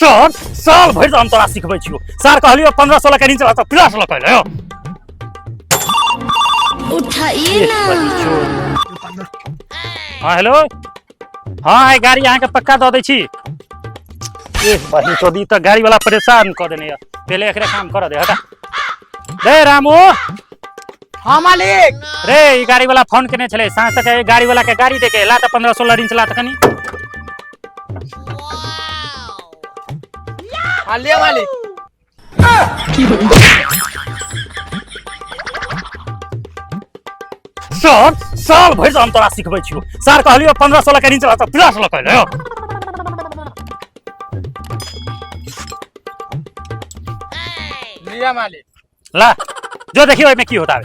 Sir साल भरि हम तोरा सिखबै छियौ। सर कहलियो 15 16 के नीचे तऽ प्लस लऽ के उठाइए ना। हाँ हेलो, हाँ आई गाड़ी अहाँके पक्का दऽ दै छी। एह बहिन चोदी, तऽ गाड़ी वाला परेशान कऽ देने यऽ। पहिले एकरे काम करऽ दे। हटा रे रामू। हाँ मालिक। रे, ई गाड़ी वाला फोन केने छलै, साँझ तक ई गाड़ी वाला के गाड़ी दे के ला तऽ 15 16 रिंच ला तऽ कनी। हाँ लिया मालिक। सर साल भरि हम तोरा सिखबै छियौ। सर कहलियो 15 16 के नीचे तऽ प्लस लऽ के लिया मालिक। ला जो देखियो एहिमे की होता है।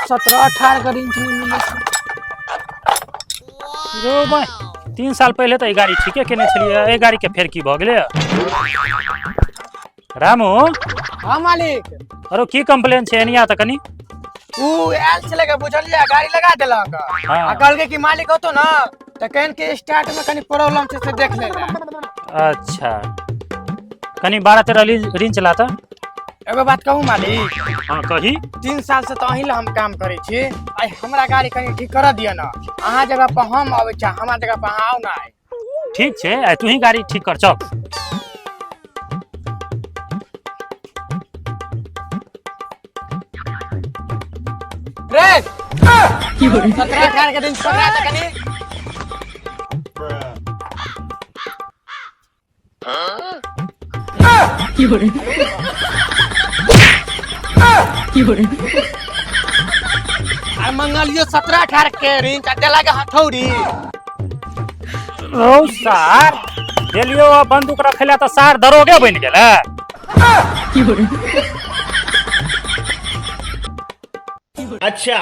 17 18 के रिंच नहीं मिले छै। रो भाई, 3 साल पहिले तऽ ई गाड़ी ठीके केने छलियै, एहि गाड़ी के फेर की भऽ गेलै? रामू। हाँ मालिक। अरे की कंप्लेन छै? एनिया तऽ कनी। ऊ आयल छलै के बुझलियै, गाड़ी लगा देलक आ कहलकै कि मालिक होतो ना तऽ कहन के स्टार्ट में कनी प्रॉब्लम छै, से देख ले। अच्छा, कनी 12 13 रिंच ला तऽ। एगो बात कहू मालिक? हाँ, कही। 3 साल से तऽ अहीं ला हम काम करै छी। आइ हमरा गाड़ी कनी ठीक कर दिअ ना। अहाँ जगह पर हम अबै छी, हमरा जगह पर अहाँ आउ ना आइ। ठीक छै, आइ तू ही गाड़ी ठीक कर, चल। रे, 17 18 के दिन पकड़ा तऽ कनी। आ मंगलियो 17 18 के रिंच आ देला के हथौड़ी। रौ सार, गेलियो आ बंदूक रखे ला तऽ सार दरोगे बनि गेलै। अच्छा।